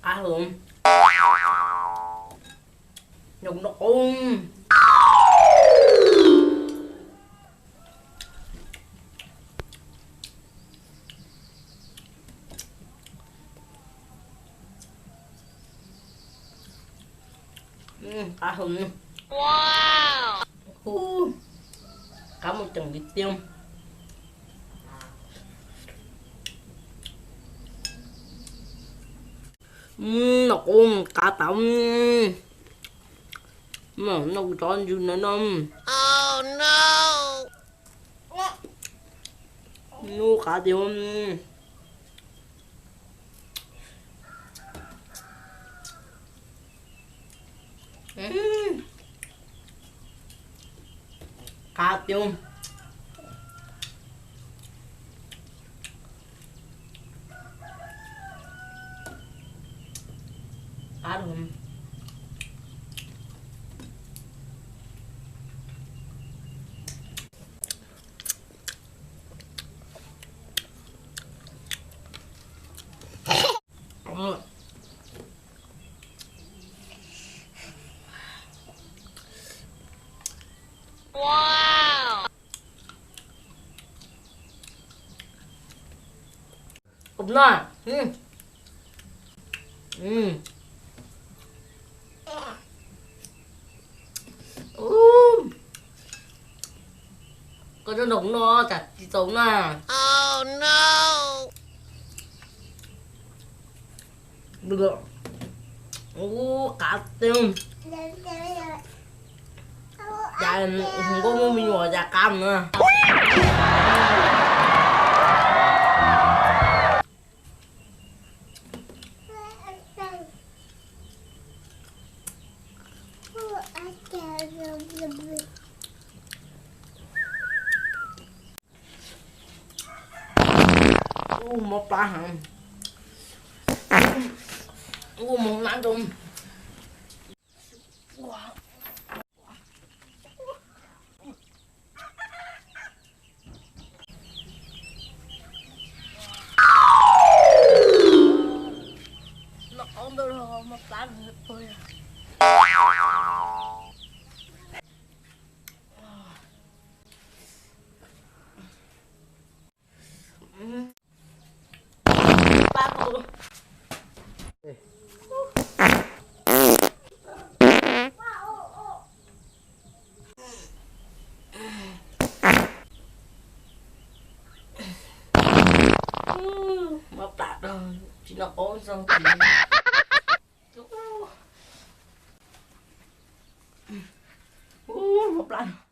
Qab heev. Nyob noj qoob. Qab heev. Qab muaj ceem li tiag. Noj qoob qab tas. Noj kuv tsob ntsw no no. Nub qab tiag. Qab tiag. Qab. Ub no. Koj cov nroog no tsam tsis txaus na. Ub, qab tiag. Cas hluas nkauj muaj me nyuam cas qab na. Ub, mob plab heev. Ub, mob nab nroo. Noj qoob ntau los mob plab. Mob plab, tsis noj qoob xwb. Ub, mob plab.